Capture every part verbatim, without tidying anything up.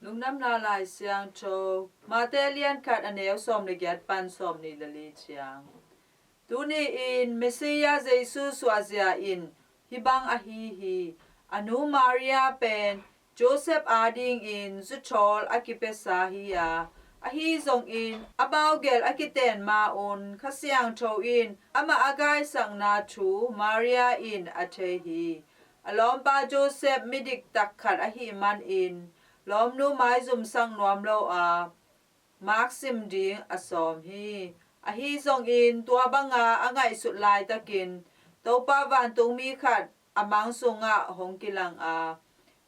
Lungdamna Lai Siangtho, Mate lian khat a neu sawm le giat pan sawm nih le li ciang. Tuni-in Messiah Jesu suahzia in hih bang ahi hi. A nu Maria pen Joseph adingin zuthawl a kipiasa hi a, ahi zongin amau gel a kiten ma-un Kha Siangtho in amah a gaisakna thu Maria in a thei hi. A lawmpa Joseph midik tak khat ahih manin lawmnu maizumsak nuam lo a, maksim ding a sawm hi. Ahi zongin tua banga a ngaihsut laitakin Topa vantungmi khat a mang sungah hong kilang a,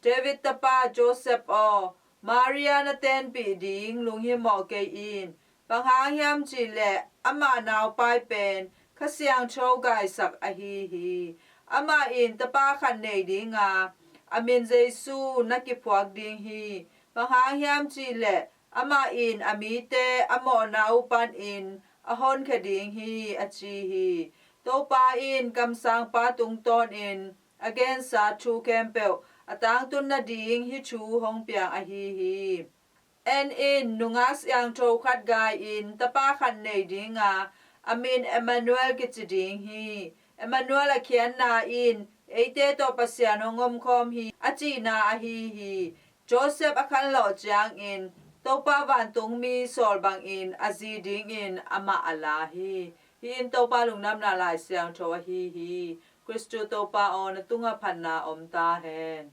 David tapa Joseph aw, Maria na tenpih ding lunghimawh kei in. Bang hang hiam cih leh amah naupai pen Kha Siangtho gaisak ahi hi. Amah in tapa khat nei ding a, a min Jesu na kiphuak ding hi. Bang hang hiam cih leh amah in a mite a mawhna uh panin a honkhia ding hi, a ci hi. Topa in kamsangpa tungtawnin a gensa thu khempeuh a tangtun nading hih thu hong piang ahi hi. En in, nungak siangtho khat gai-in tapa khat nei ding a, a min Emmanuel kici ding hi. Emmanuel a khiatna in eite tawh Pasian hong omkhawm hi, a cihna ahi hi. Joseph a khanlawh ciangin Topa vantungmi sawl bangin a zi dingin amah a la hi. Hih in Topa Lungdamna Lai Siangtho ahi hi. Khristu Topa aw, na tungah phatna om ta hen.